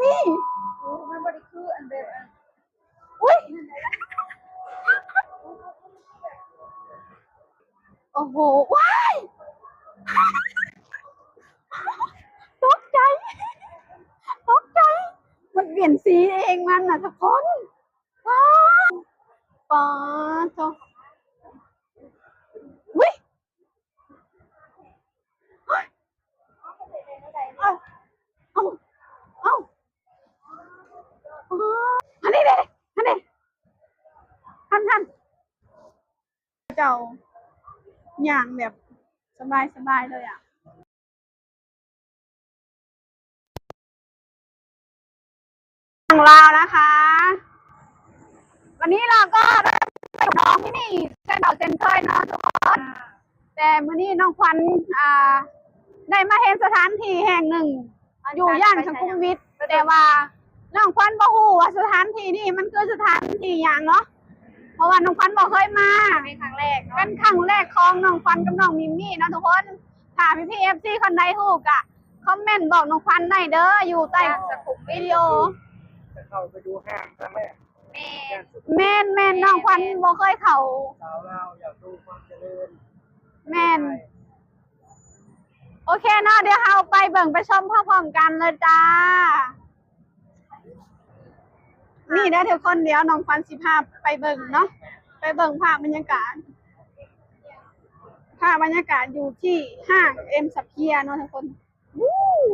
ມີ ໂອ້ ມັນບໍ່ໄດ້ຄືອັນແບບອັນ ອຸ້ຍ ໂອ້ໂຫ ວ້າຍ ຕົກໃຈ ຕົກໃຈ ມັນປ່ຽນສີເອງມັນນະທຸກຄົນ. ປາດ ປາດໂທ້ ອຸ້ຍ ເອົາ ເອົາ ເອົາ ອັນນີ້ເດ້ ອັນນີ້ ຫັ້ນ ຫັ້ນ ເຈົ້າຍ່າງແບບສະບາຍໆເລີຍອະ. ຂອງລາວນະຄະ ວັນນີ້ເຮົາກໍໄດ້ມາຢູ່ນ້ອງມີມີເຊັ່ນເກົ່າເຊັ່ນເຄີຍເນາະທຸກຄົນ. ແຕ່ມື້ນີ້ນ້ອງຂວັນ ອ່າ ໄດ້ມາເຫັນສະຖານທີ່ແຫ່ງໜຶ່ງ ຢູ່ຍ່ານສຸຂຸມວິດ ແຕ່ວ່ານ້ອງຂວັນບໍ່ຮູ້ວ່າສະຖານທີ່ນີ້ມັນຄືສະຖານທີ່ຫຍັງເນາະ ເພາະວ່ານ້ອງຂວັນບໍ່ເຄີຍມາ ເປັນຄັ້ງແລກເນາະ ເປັນຄັ້ງແລກຂອງນ້ອງຂວັນກັບນ້ອງມີມີເນາະທຸກຄົນ. ຖ້າພີ່ໆ ເອັຟຊີ ຄົນໃດຮູ້ກະຄອມເມັນບອກນ້ອງຂວັນໄດ້ເດີ ຢູ່ໃຕ້ວິດີໂອ ຈະເຂົ້າໄປດູຫ້າງຄັ້ງແລກ. ແມ່ນ ແມ່ນໆ ນ້ອງຂວັນບໍ່ເຄີຍເຂົ້າ ສາວລາວຢາກຮູ້ຄວາມຈະເລີນ ແມ່ນ ໂອເຄເນາະ ດຽວເຮົາໄປເບິ່ງໄປຊົມພ້ອມໆກັນເລີຍຈ້າ. ນີ້ເດີທຸກຄົນ ດຽວນ້ອງຂວັນຊິພາໄປເບິ່ງເນາະ ໄປເບິ່ງພາບບັນຍາກາດ ພາບບັນຍາກາດຢູ່ທີ່ຫ້າງເອັມສະເພຍເນາະທຸກຄົນ. ວ້າວ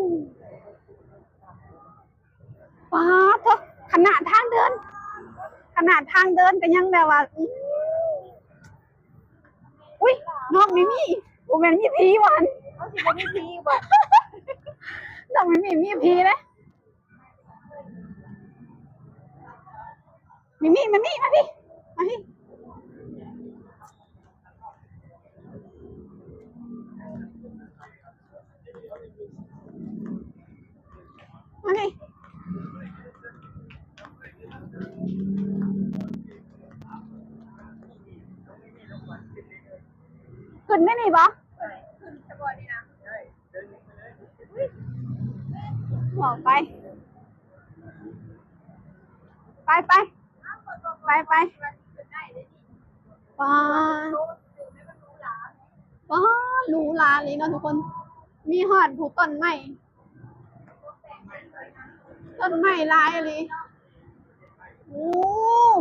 ປາດໂທ້ ຂະໜາດທາງເດີນ ຂະໜາດທາງເດີນກໍຍັງແບບວ່າ ອື ອຸ້ຍ ນ້ອງມີມີ ບໍ່ແມ່ນມີຜີບໍ່ຫັ້ນ ເຮົາຊິບໍ່ມີຜີບໍ່ ນ້ອງມີມີມີຜີເດ້. ມີມີ ມາມີ ມາພີ້ ມາພີ້ ມາພີ້ ຂຶ້ນໄດ້ນີ້ບໍ່? ຂຶ້ນສະບອຍນີ້ນະ. ເວົ້າໄປ ໄປ ໄປ ໄປ ໄປ ປາດ ປາດ ຫຼູຫຼາອີ່ຫຼີເນາະທຸກຄົນ ມີຮອດຜູ້ຕົ້ນໄມ້ ຕົ້ນໄມ້ຫຼາຍອີ່ຫຼີ ໂອ້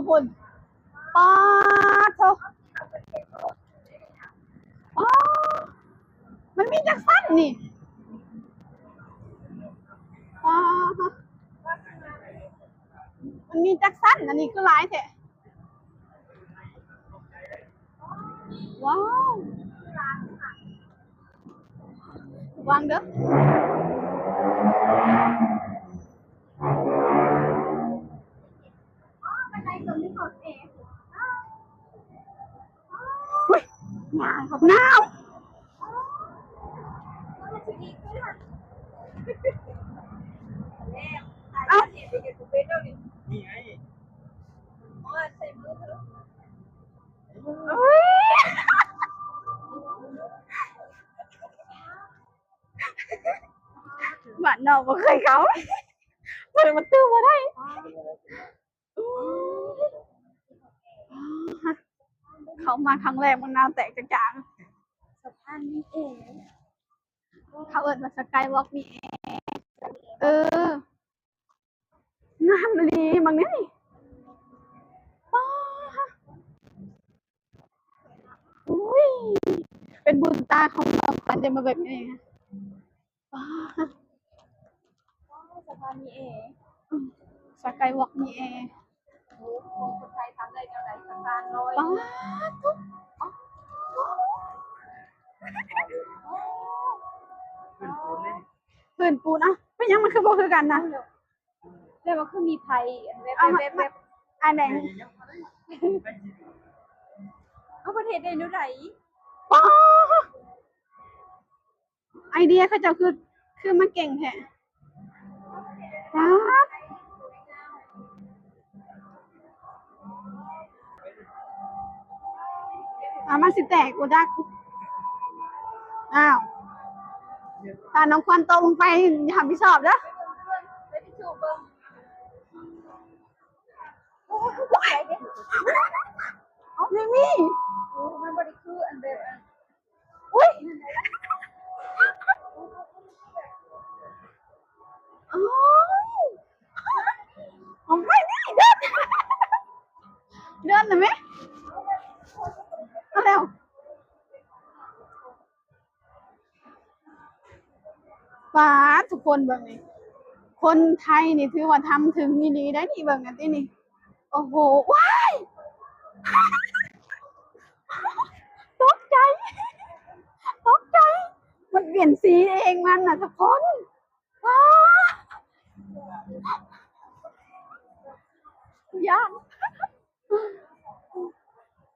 ພຸ້ນ ປາດໂທ້ ອໍ ມັນມີຈັກຊັ້ນນີ້? ອໍ ມັນມີຈັກຊັ້ນ? ອັນນີ້ຄືຫຼາຍແທ້. ວ້າວ ລະວັງເດີ. ອໍ ບັນໄດຕົວນີ້ຂອງເອ ຫວຍ ໜາວ ໜາວ ເອົ້າ ນີ້ໄງ ໂອ້ຍ ບ້ານນອກບໍ່ເຄີຍເຂົ້າ ເປີດປະຕູບໍ່ໄດ້. ເຂົ້າມາຄັ້ງແລກ ມັນໜາວແຕກຈາກ ສະພານມີແອ ເຂົາເອີ້ນວ່າ Skywalk ມີແອ ເອີ ງາມອີ່ຫຼີ ມັນນີ້ ປ້າ ອຸ້ຍ ເປັນບຸນຕາຂອງນ້ອງ ປັນຈະມາແບບນີ້. ປາດ ສະພານມີແອ ອືມ Skywalk ມີແອ ໂອ້ ຄົນໄທທຳໄດ້ແນວໃດ ສະພານລອຍ ປາດ ພື້ນປູນເດ້ ພື້ນປູນ ເອົ້າ ເປັນຫຍັງມັນຄືບໍ່ຄືກັນນະ? ແລ້ວວ່າຄືມີໄພ ອັນແວບໆ ອັນໃດ ເອົາ ປະເທດໃດແນວໃດ ປາດ ໄອເດຍເຂົາເຈົ້າຄື ຄືມັນເກັ່ງແທ້ ປາດ ອ່າ ມັນຊິແຕກບໍ່ຈັກ ອ້າວ ຖ້ານ້ອງຄວັນຕົກລົງໄປ ຮັບຜິດຊອບເດີ. ມີມີ ໂອ້ ມັນບໍ່ໄດ້ຄືອັນແບບອັນ ອຸ້ຍ ໂອ້ຍ ອອກໄປນີ້ ເດີນ ເດີນນະແມ່ ມາແລ້ວ ປາດ ທຸກຄົນເບິ່ງນີ້ ຄົນໄທນີ້ຖືວ່າທຳເຖິງອີ່ຫຼີໄດ໋ນີ້ ເບິ່ງອັນນີ້ ໂອ້ໂຫ ວ້າຍ ຕົກໃຈ ຕົກໃຈ ມັນປ່ຽນສີເອງມັນນະທຸກຄົນ ປາດ ຢ້ານ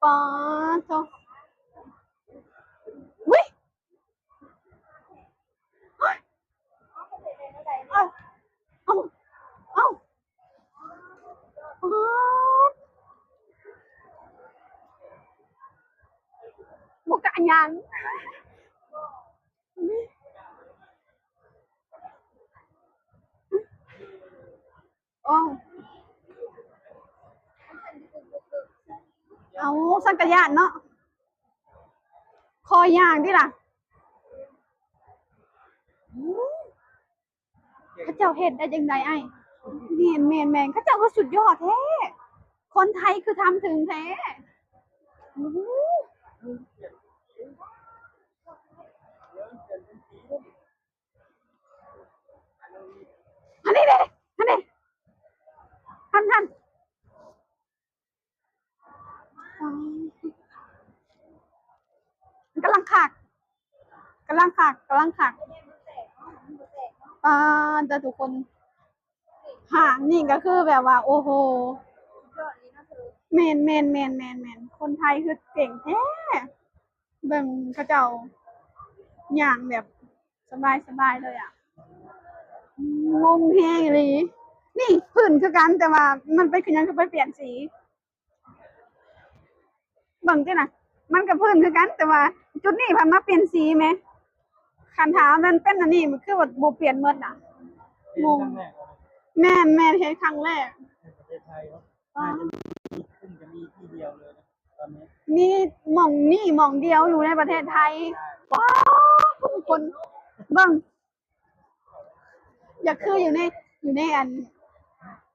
ປາດໂທ້ ອຸ້ຍ ເອົ້າ ເອົ້າ ເອົ້າ ປາດ ບໍ່ກະຍ່າງ ໂອ້ ເອົາ ສັນກະຢ້ານເນາະ ຂໍຍ່າງຕິລະ ເຂົາເຈົ້າເຮັດໄດ້ຈັ່ງໃດອ້າຍ? ແມ່ນໆໆ ເຂົາເຈົ້າກໍສຸດຍອດແທ້ ຄົນໄທຄືທຳເຖິງແທ້ ໂອ້ໂຫ. ອັນນີ້ເດ້ ອັນນີ້ ຫັ້ນໆ ກຳລັງຄັກ ກຳລັງຄັກ ກຳລັງຄັກ ປາດເດີທຸກຄົນ ຫ້າງນີ້ກໍຄືແບບວ່າ ໂອ້ໂຫ ແມ່ນໆໆໆໆ ຄົນໄທຄືເກັ່ງແທ້ ເບິ່ງເຂົາເຈົ້າຍ່າງແບບສະບາຍໆເລີຍອະ ງົງແຮງອີ່ຫຼີ ນີ້ພື້ນຄືກັນ ແຕ່ວ່າມັນໄປຄືຫຍັງຄືໄປປ່ຽນສີ ເບິ່ງຕິນະ ມັນກໍພື້ນຄືກັນ ແຕ່ວ່າຈຸດນີ້ພັດມາປ່ຽນສີແມ ຄັນຖ້າມັນເປັນອັນນີ້ ມັນຄືວ່າບໍ່ປ່ຽນໝົດນະ ງົງ ແມ່ນໆ ເຫັນຄັ້ງແລກ ໃນປະເທດໄທເນາະ ອາ ໜ້າຈະມີ ເພິ່ງຈະມີທີ່ດຽວເລີຍນະ ຕອນນີ້ ມີໝ່ອງນີ້ໝ່ອງດຽວຢູ່ໃນປະເທດໄທ ວ້າວ ທຸກຄົນ ເບິ່ງ ຢາກຄືຢູ່ໃນ ຢູ່ໃນອັນ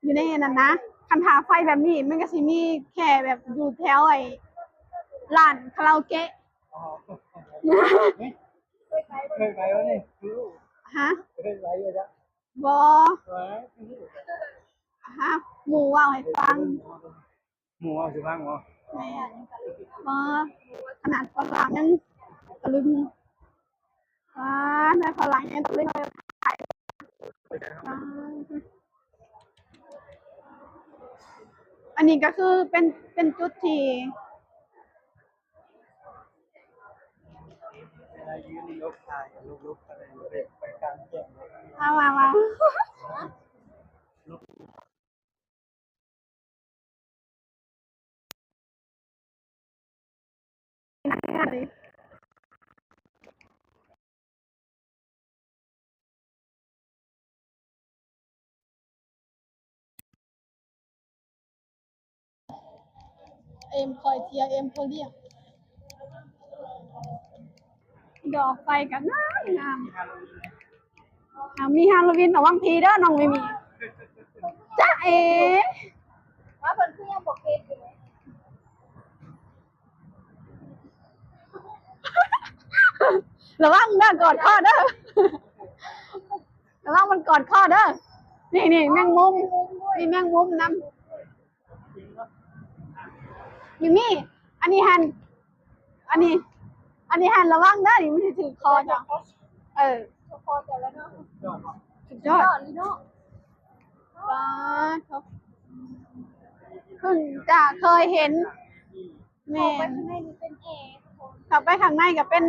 ຢູ່ໃນອັນນັ້ນນະ ຄັນຖ້າໄຟແບບນີ້ ມັນກໍຊິມີແຄ່ແບບຢູ່ແຖວໄອ້ຮ້ານຄາຣາໂອເກະ ອໍ ເຄີຍໄປບໍ່ນີ້? ຮະ? ເຄີຍໄປບໍ່? ບໍ່ ຮະ? ໝູ່ເວົ້າໃຫ້ຟັງ ໝູ່ເວົ້າສູ່ຟັງບໍ? ແມ່ນ ບໍ່ ຂະໜາດຝຣັ່ງຍັງຕະລຶງ ປາດ ຝຣັ່ງຍັງຕະລຶງ ປາດ ອັນນີ້ກໍຄືເປັນ ເປັນຈຸດທີ່ ເວລາຢືນນີ້ ຫຼົບທ້າຍ ຫຼົບໆ ໄປ ໄປກາງແຈ້ງ ມາ ມາ ມາ. ເອັມຄອຍທຽວ ເອັມໂພຣຽມ ດອກໄຟກໍງາມໆ ອ່າ ມີຮາໂລວີນ ລະວັງຜີເດີນ້ອງມີມີ ຈ໊ະເອ ວ່າເພິ່ນຄືຍັງບໍ່ເກັດຢູ່ເດ ລະວັງເດີ ກອດຄໍເດີ ລະວັງມັນກອດຄໍເດີ ນີ້ໆ ແມງມຸມ ມີແມງມຸມນຳ. ມີມີ ອັນນີ້ຫັ້ນ ອັນນີ້ ອັນນີ້ຫັ້ນລະວັງເດີ ນີ້ມັນຊິຖືກຄໍເຈົ້າ ເອີ ຖືກຄໍເຈົ້າແລ້ວເນາະ ສຸດຍອດ ສຸດຍອດເລີຍເນາະ ປາດໂທ້ ເພິ່ງຈະເຄີຍເຫັນ ແມ່ນ ເຂົ້າໄປຂ້າງໃນນີ້ເປັນແອ ເຂົ້າໄປຂ້າງໃນກໍເປັນ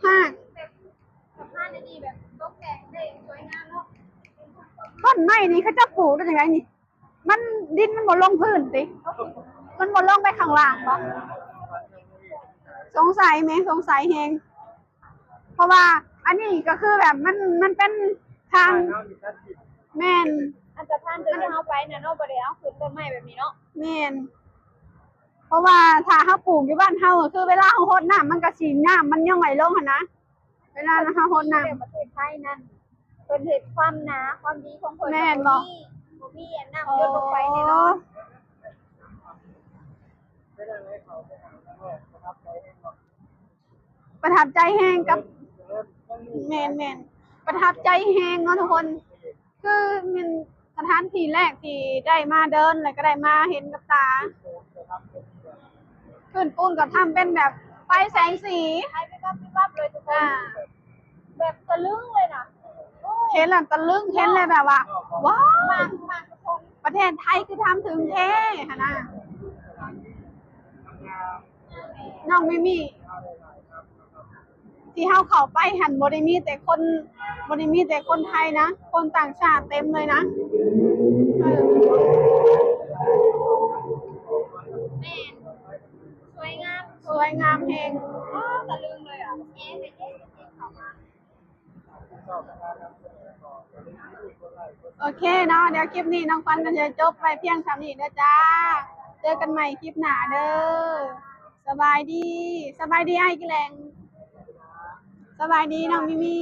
ຫ້າງ ແບບສະພານດີໆ ແບບຕົກແຕ່ງໄດ້ສວຍງາມເນາະ ຕົ້ນໄມ້ນີ້ເຂົາເຈົ້າປູກໄດ້ຈັ່ງໃດນີ້? ມັນ ດິນມັນບໍ່ລົງພື້ນຕິ ມັນບໍ່ລົງໄປຂ້າງລ່າງບໍ? ສົງໄສແມ່ ສົງໄສແຮງ ເພາະວ່າອັນນີ້ກໍຄືແບບມັນ ມັນເປັນທາງ ແມ່ນ ອັນສະພານຕົວທີ່ເຮົາໄປນະເນາະ ບໍ່ໄດ້ ຕົ້ນໄມ້ແບບນີ້ເນາະ. ແມ່ນ ເພາະວ່າຖ້າເຮົາປູກຢູ່ບ້ານເຮົາ ຄືເວລາເຮົາຫົດນ້ຳ ມັນກໍຊິ ນ້ຳມັນຍ້ອຍລົງຫັ້ນນະ ເວລາເຮົາຫົດນ້ຳ. ປະເທດໄທນັ້ນ ເພິ່ນເຮັດຄວາມໜາຄວາມດີຂອງເພິ່ນ ແມ່ນບໍ່? ບໍ່ມີ ບໍ່ມີອັນນ້ຳ ອໍ ຢົດລົງໄປແນ່ນອນ. ປະທັບໃຈແຮງກັບ ແມ່ນໆ ປະທັບໃຈແຮງເນາະທຸກຄົນ. ຄືແມ່ນສະຖານທີ່ແລກທີ່ໄດ້ມາເດີນ ແລ້ວກໍໄດ້ມາເຫັນກັບຕາ. ພື້ນປູນກໍທຳເປັນແບບໄຟແສງສີ ໃຫ້ວິບວັບວິບວັບເລີຍທຸກຄົນ. ອ່າ ແບບຕະລຶງເລີຍນະ. ໂອ້ ເຫັນແລ້ວຕະລຶງ ເຫັນແລ້ວແບບວ່າ ວ້າວ ປະເທດໄທຄືທຳເຖິງແທ້ຫັ້ນນະ ນ້ອງມີມີ. ທີ່ເຮົາເຂົ້າໄປຫັ້ນ ບໍ່ໄດ້ມີແຕ່ຄົນ ບໍ່ໄດ້ມີແຕ່ຄົນໄທນະ ຄົນຕ່າງຊາດເຕັມເລີຍນະ. ເອີ ແມ່ນ ສວຍງາມ ສວຍງາມແຮງ. ອ້າວ ຕະລຶງເລີຍອະ ແອເປັນເດ້ເຂົ້າມາ. ໂອເຄເນາະ ດຽວຄລິບນີ້ນ້ອງຂວັນກໍຈະຈົບໄວ້ພຽງສ່ຳນີ້ເດີຈ້າ. ເຈີກັນໃໝ່ຄລິບໜ້າເດີ. ສະບາຍດີ ສະບາຍດີອ້າຍກິແລງ ສະບາຍດີນ້ອງມີມີ.